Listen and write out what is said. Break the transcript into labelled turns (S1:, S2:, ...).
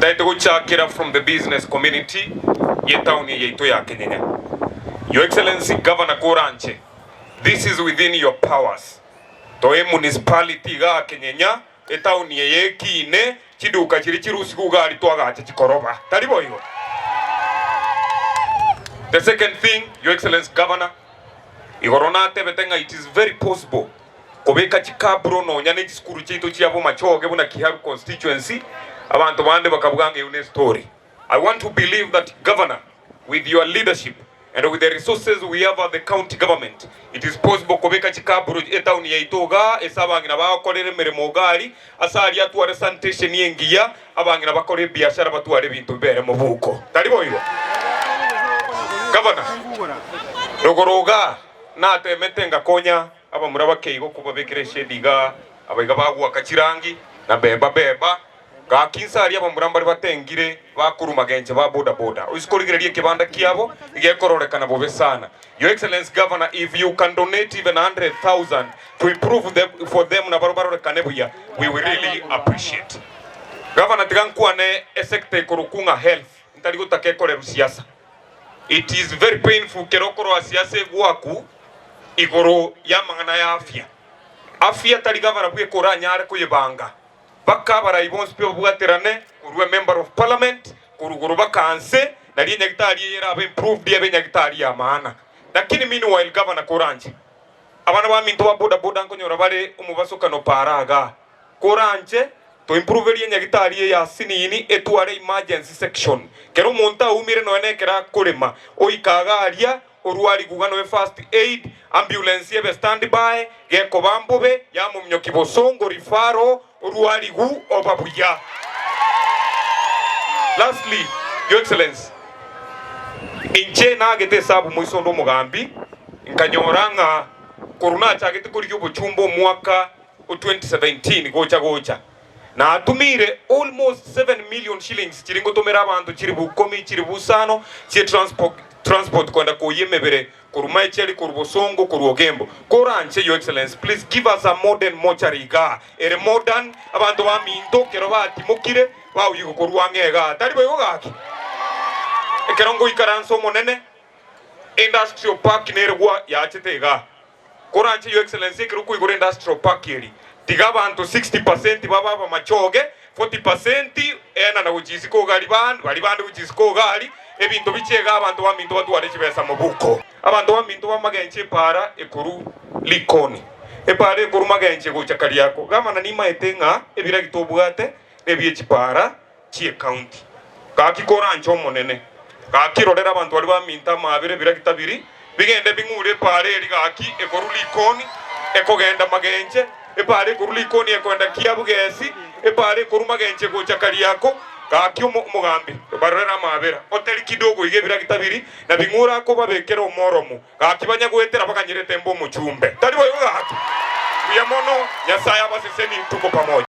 S1: Ntaete gochakera from the business community ye town eye yaito ya Kenyenya. Your Excellency Governor koranche, this is within your powers. Toe municipality igaa Kenyenya, etown eye ekiine, chiduka chiria chirusigwe iga aria twagacha chikoroba. Tari boigo? The second thing, Your Excellency Governor, igoro natebete ng'a it is very possible kobeka chikaburo nonya ne chisukuru chiaito chia Bomachoge buna Kiharu constituency, abanto bande bakabuga ng'a eyio ne story. I want to believe that Governor with your leadership and with the resources we have at the county government, it is possible kobeka chikaburo etown yaito igaa ase abang'ina bagokorera emeremo iga aria, ase aria atware sanitation engiya, abang'ina bakore ebiashara batware ebinto bibere mobuko. Tari boigo? Governor, rogoro igaa natemete ngakonya Abamura bakeigo kobabekera eshedi iga, abaiga bagoaka chirangi, na beba beba. Gaki inse aria abamura mbare batengire bakorwa magenche ba boda boda. Oise korigereria ekebanda kiabo igekororekana bobe sana. Your Excellency Governor if you can donate even 100,000 to improve them for them nabaro barorekane buya we will really appreciate. Governor tiga nkwane esector ekorokwa ng'a health ntari gotaka ekorerwe siasa. It is very painful kero okoroa siasa egwaku igoro y'amang'ana ya afya. Afya tari gavana bweka oranyare koyebanga, baka abarai bonsi pi babwaterane korwa member of parliament korwa igoro baka nse nario enyagitari eye erabe improved ebe enyagitari ya maana. Lakini meanwhile gavana koranche abana baminto ba boda boda nkonyora bare omobasokano paara igaa. Koranche toimproverie enyagitari eye ase nini etware emergency section. Kera omonto aumire nonya nekero akorema oika iga aria orwarigwe iga noe first aid, ambulance ebe stand by, gekoba mbobe yamominyokia bosongo referral orwarigwe oba buya. Lastly, Your Excellency, inche nagete esabu moiso onde omogambi, nkanyora ng'a korwa nachagete korigia obochumba omwaka o 2017 gocha gocha natumire almost 7 million shillings chiri ngotomera abanto chiribu ikomi chiribu isano chie transport transport kwenda koyia emebere korwa Maichari korwa Bosongo korwa Ogembo koranche your excellency please give us a modern mortuary igaa ere modern abanto baminto kero batimokire baoyigwe korwa ang'e igaa tari boigo gaki ekero ngoikaransa omonene industrial park nere gwa yachete igaa. Koranche your excellency ekero okoigora industrial park eri tiga abanto 60 percent babe abamachoge, 40 percent enana gochia isiko iga aria bande baria bande gochia isiko iga aria ebinto bichie iga abanto baminto batware chibesa mobuko. Abanto baminto bamagenche epaara ekoru Likoni, epaara ekoru magenche gocha Kariako. Gavana nimaete ng'a ebiragi tobwate nebie chipaara chi'ecounty. Gaki koranche Omonene, gaki rorera abanto baria baminto amaabera ebiragita biria, bigende bing'ure epaara eria gaki ekorwa Likoni, ekogenda Magenche, epaara ekorwa Likoni ekoenda Kiabugesi, epaara ekorwa Magenche gocha Kariako, gaki omo omogambi, barorere amaabera, oteri kidogo iga ebiragita biria, na bing'ure akobabekera omoromo, gaki banya goetera baganyerete mbe omochumbe. Tari boigo gaki? Mbuya mono, Nyasae abasesenie, tuko pamoja.